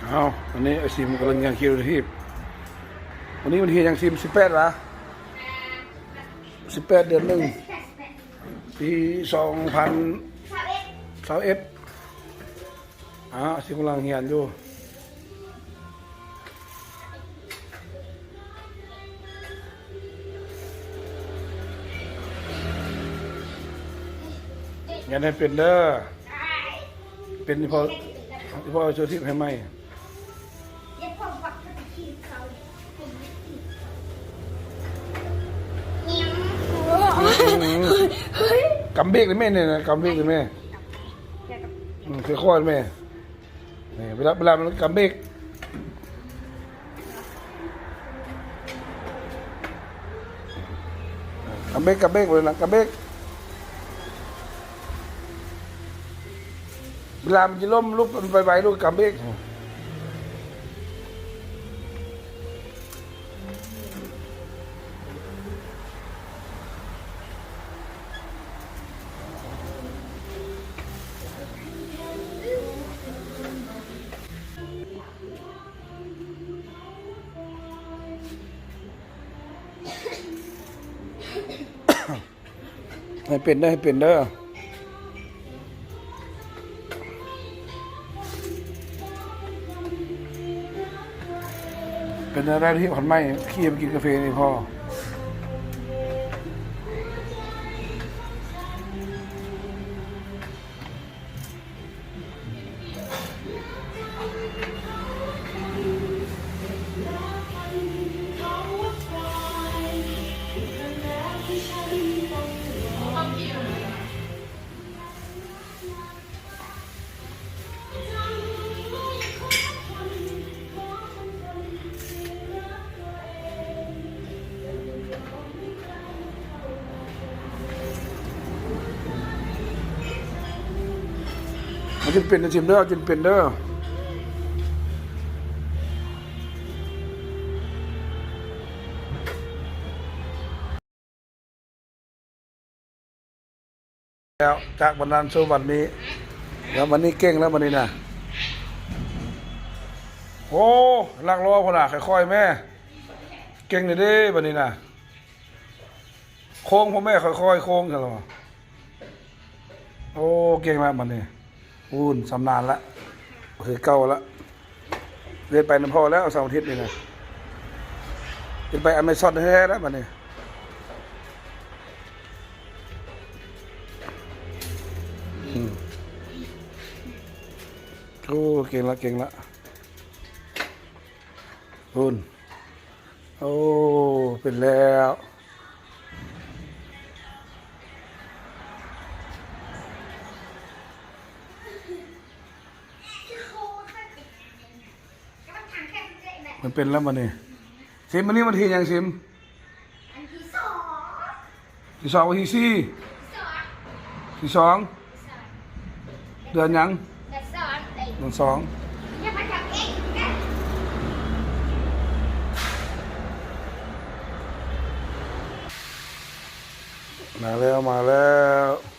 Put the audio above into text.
ເອົາ ອັນນີ້ອ້າຍຊິມກຳລັງຍ່າງຄິວທີ່ ວັນນີ້ວັນທີຫຍັງຊິມ? ສິບແປດຫວາ? ສິບແປດ ເດືອນໜຶ່ງ ປີສອງພັນຊາວເອັດ. ອ້າວ ຊິກຳລັງຮຽນຢູ່ ຮຽນໃຫ້ເປັນເດີ ເປັນອີ່ພໍ່ ອີ່ພໍ່ຊິເຮັດໃຫ້ໃໝ່. ກຳເບກໄດ້ແມ່ນີ້ນະ ກຳເບກໄດ້ແມ່. ອືມ ຄ່ອຍໆແມ່. ນີ້ ເວລາ ເວລາມັນກຳເບກ ກຳເບກ ກຳເບກ ເວລາກຳເບກ ເວລາມັນຈະລົ້ມລຸກໄວໆ ລູກກຳເບກ. ໃຫ້ເປັນເດີ ໃຫ້ເປັນເດີ. ເປັນແນວໃດທີ່ຄັນໄມ້ ຂີ່ໄປກິນກາເຟນີ້ພໍ່? ເອົາຈົນເປັນ ຊິມເດີ ເອົາຈົນເປັນເດີ. ແລ້ວ ຈາກວັນນັ້ນສູ່ວັນນີ້ ແລ້ວວັນນີ້ເກັ່ງແລ້ວບັດນີ້ນະ. ໂອ້ ລັກລໍ້ພຸ້ນນະ ຄ່ອຍໆແມ່. ເກັ່ງແລ້ວເດ້ບັດນີ້ນະ ໂຄ້ງພໍ່ແມ່ ຄ່ອຍໆໂຄ້ງຊັ້ນລະ. ໂອ້ ເກັ່ງລະບັດນີ້ ອູ້ນ ຊຳນານລະ ຄືເກົ່າລະ. ເຮັດໄປນຳພໍ່ແລ້ວເສົາອາທິດນີ້ນະ ເຮັດໄປອາເມຊອນແທ້ແລ້ວບັດນີ້. ອືມ ໂອ້ ເກັ່ງລະ ເກັ່ງລະ. ພຸ້ນ ໂອ້ ເປັນແລ້ວ. ມັນເປັນແລ້ວບັດນີ້. ຊິມ ມື້ນີ້ວັນທີຫຍັງຊິມ? ທີສອງ ວັນທີສີ່ ທີສອງ ເດືອນຫຍັງ? ເດືອນສອງ ເດືອນສອງ. ມາແລ້ວ ມາແລ້ວ.